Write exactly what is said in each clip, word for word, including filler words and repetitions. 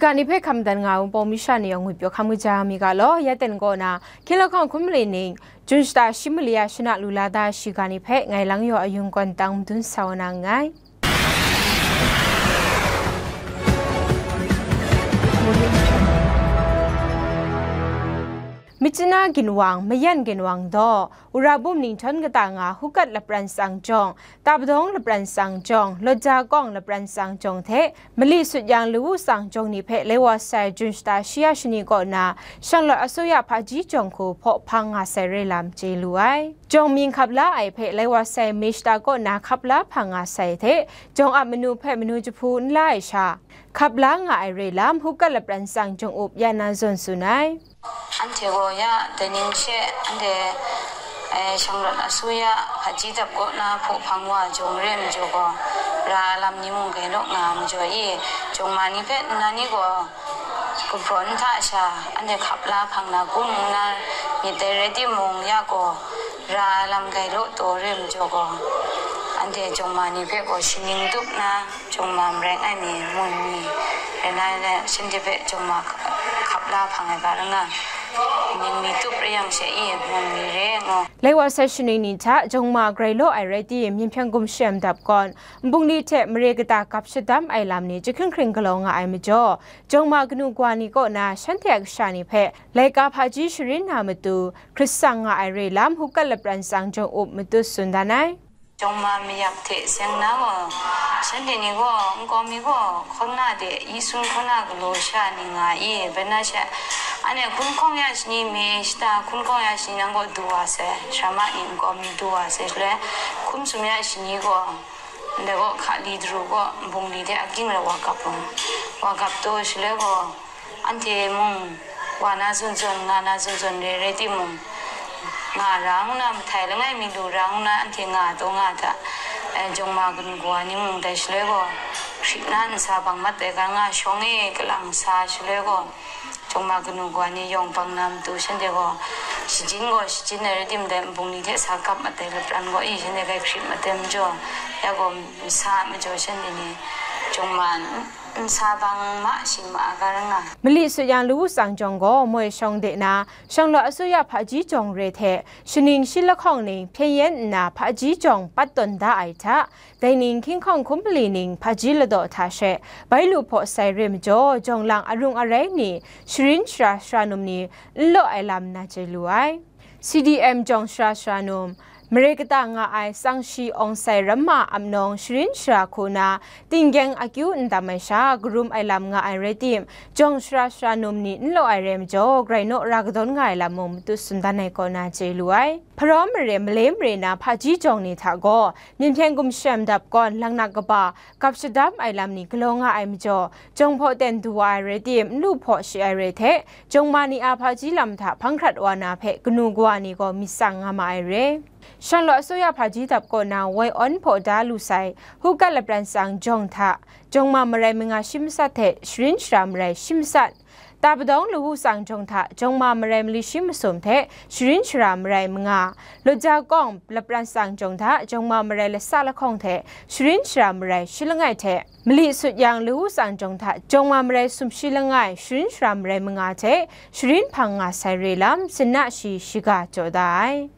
Ga ni hpe hkam dan nga ai Wunpawng mi sha ni yawng ngwipyaw hkam kaja mi ga law, ya ten kaw na, hkying lahkawng hkun mali ning, Jun shata shi mali a shana lu la da shiga ni hpe ngai Lang Yaw Ayung kawn tang madun sa wa na nngai. Myitkyina ginwang, Mayan ginwang daw, Wurabum Ninghtawng kata nga Hukat lapran tsang jawng, Tapdawng lapran tsang jawng, Lawtja Kawng lapran tsang jawng hte, Mali Sut Yang Lawu tsang jawng ni hpe lai wa sai Jun shata shi ya shani kaw na, Shanglawt Asuya Hpaji jawng hku hpaw hpang nga sai re lam chye lu ai. Jawng mying hkap la ai hpe lai wa sai May shata kaw na hkap la hpang nga sai hte, jawng a manu hpe manu jahpu n la ai sha, hkap la nga ai re lam Hukat lapran tsang jawng up ya na zawn tsun ai. Anhte gaw ya dai ning she, anhte, eh, Shanglawt Asuya Hpaji dap kaw na hpaw hpang wa jawng re majaw gaw, ra lam ni mung gai law nga majaw i, jawng ma ni hpe nna ni gaw gumhpraw n hta sha, anhte hkap la hpang na gun nna myit dai rai timung, ya gaw ra lam gai law taw re majaw gaw, anhte jawng ma ni hpe gaw shaning tup nna, jawng ma marai ai mi, mun mi, rai nna, shanhte hpe jawng ma hkap la hpang ai ga rai nga, ning mi tup rai yang she i, mun mi re ngu. Lai wa sai shaning ni hta jawng ma grai law ai rai tim, Myinhpyen Gumshem dap kawn, nbungli hte mare kata gap shadam ai lam ni jahkring hkring galaw nga ai majaw, jawng ma kanu kawa ni kaw na shanhte a kasha ni hpe laika hpaji sharin na matu, hkrit tsang nga ai re lam Hukat lapran tsang jawng up matut tsun dan ai. Jawng ma mayak hte seng na gaw, shanhte ni gaw, nkau mi gaw, hkauna de, yi sun hkauna galaw sha ni nga i, bai na she, anhte hkun hkawng ya shani, May shata hkun hkawng ya shani nang gaw du wa sai, sara ma ni nkau mi du wa sai, shaloi hkun sum ya shani gaw, ndai gaw hkali daru gaw nbungli de aging rai wa gap ai, wa gap taw, shaloi gaw, anhte mung wa na zawn zawn, nga na zawn zawn re rai timung, nga ra ngu na, mahtai langai mi lu ra ngu na, anhte nga taw nga hta, eh, jawng ma kanu kawa ni mung dai shaloi gaw, hkrit na nsa bang mat ai ga nga shawng e kalang sa shaloi gaw, jawng ma kanu kawa ni yawng bang na matu shanhte gaw, shajin gaw shajin ai rai tim, dai nbungli hte sa gap mat ai lapran gaw, i, shanhte gai hkrit mat ai majaw, ya gaw nsa majaw shanhte ni jawng ma n, nsa bang ma shing ma ai ga rai nga. Mali Sut Yang Lawu tsang jawng gaw moi shawng de na, Shanglawt Asuya Hpaji jawng re hte, shaning shi lahkawng ning hpyen yen nna hpaji jawng pat tawn da ai hta, dai ning hkying hkawng hkun mali ning hpaji ladaw hta she, bai lu hpaw sai re majaw, jawng lang arung arai ni, sharin shara shara num ni n law ai lam na chye lu ai. C D M jawng shara shara num, mare kata nga ai Tsangshi Awng Sai Ramma Apnawng sharin shara hku na, tinggyeng akyu n tam ai sha, karum ai lam nga ai rai tim, jawng shara shara num ni n law ai rai majaw, grai naw ra kadawn nga ai lam mung matut tsun dan ai kaw na chye lu ai. Hparaw mare, Malay mare na hpaji jawng ni hta gaw, Myinhpyen Gumshem dap kawn, Langnak kaba, gap shadam ai lam ni galaw nga ai majaw, jawng hpaw ten du wa ai rai tim, n lu hpaw shi ai rai hte, jawng ma ni a hpaji lam hta hpang hkrat wa na hpe kanu kawa ni gaw myit tsang nga ma ai re. Shanglawt Asuya Hpaji dap kaw na woi awn hpaw da lu sai, Hukat lapran tsang jawng hta, jawng ma marai manga shi matsat hte sharin shara marai shi matsat, Tapdawng Lawu tsang jawng hta, jawng ma marai mali shi masum hte sharin shara marai manga, Lawtja Kawng lapran tsang jawng hta, jawng ma marai lasa lahkawng hte sharin shara marai shi langai hte, Mali Sut Yang Lawu tsang jawng hta, jawng ma marai sumshi langai, sharin shara marai manga hte sharin hpang nga sai re lam, sinna shi shiga jaw da ai.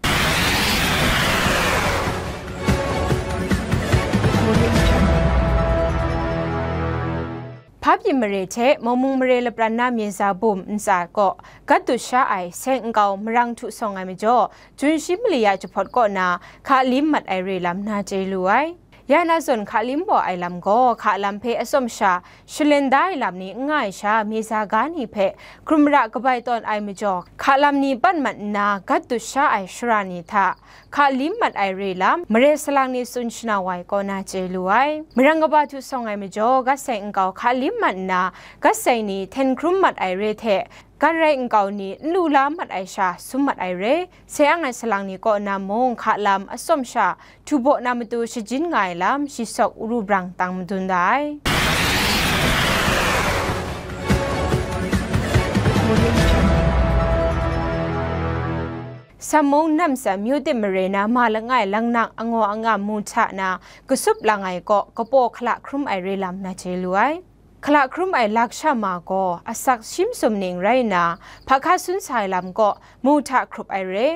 Hpa byin mare hte Mawmung mare lapran na Myeza Bum ntsa kaw gat dut sha ai seng nkau marang htu sawng ai majaw, Jun shi mali a jahpawt kaw na hka lim mat ai re lam na chye lu ai. Ya na zawn hka lim baw ai lam gaw, hka lam hpe atsawm sha shalen da ai lam ni n nga ai sha, Myeza ga ni hpe hkrum ra kabai tawn ai majaw, hka lam ni pan mat nna gat dut sha ai shara ni hta, hka lim mat ai re lam, mare salang ni tsun shanau ai kaw na chye lu ai. Marang kaba htu sawng ai majaw, gat seng nkau hka lim mat nna, gat seng ni hten hkrum mat ai re hte, gat rai nkau ni n lu la mat ai sha, sum mat ai re, seng ang ai salang ni kaw na mung hka lam atsawm sha, htu baw na matu shajin nga ai lam, shi sawk uru brang tang madun da ai. Sam mung Namsan myu tim mare na ma langai Langnak angaw angam mu hta na kasup lang ai kaw kapaw hkala hkrum ai re lam na chye lu ai. hkala hkrum ai lak sha ma gaw asak shi masum ning rai nna, hpa hka sun sa ai lam kaw mu hta hkrup ai re.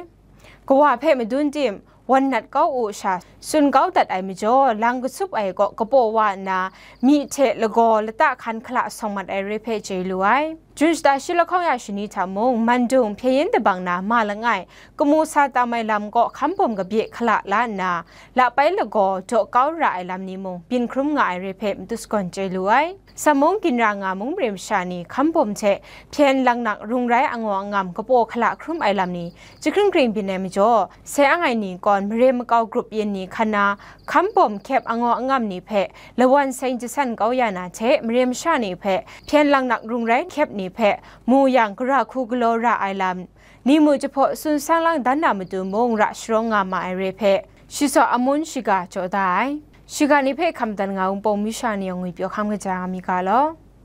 Kawa hpe madun tim, wan nat kau u sha, tsun kau dat ai majaw, lang katsup ai kaw kapaw wa nna, myi hte lagaw lata hkan hkala sawng mat ai re hpe chye lu ai. Jun shata shi lahkawng ya shani hta mung, Mandung hpyen yin dabang na ma langai, kamu sa tam ai lam kaw hkam bawm kabye hkala la nna, lapai lagaw daw kau ra ai lam ni mung byin hkrum nga ai re hpe matu sagawn chye lu ai. Samung ginra nga mung mare masha ni hkam bawm hte hpyen langnak rung rai angaw angam kapaw hkala hkrum ai lam ni jahkring kring byin ai majaw, sai ang ai ni kawn mare makau grup yin ni hkan na, hkam bawm hkyep angaw angam ni hpe lawan seng jasan kau ya na hte mare masha ni hpe hpyen langnak rung rai hkyep ni hpe mu yang gara hku galaw ra ai lam, ni mu jahpaw tsun sang lang dan na matu mung ra sharawng nga ma ai re hpe, shi saw amun shiga jaw da ai. Shiga ni hpe hkam dan nga wungpawng masha ni yawng ngwi pyaw hkam kaja nga mi ga law.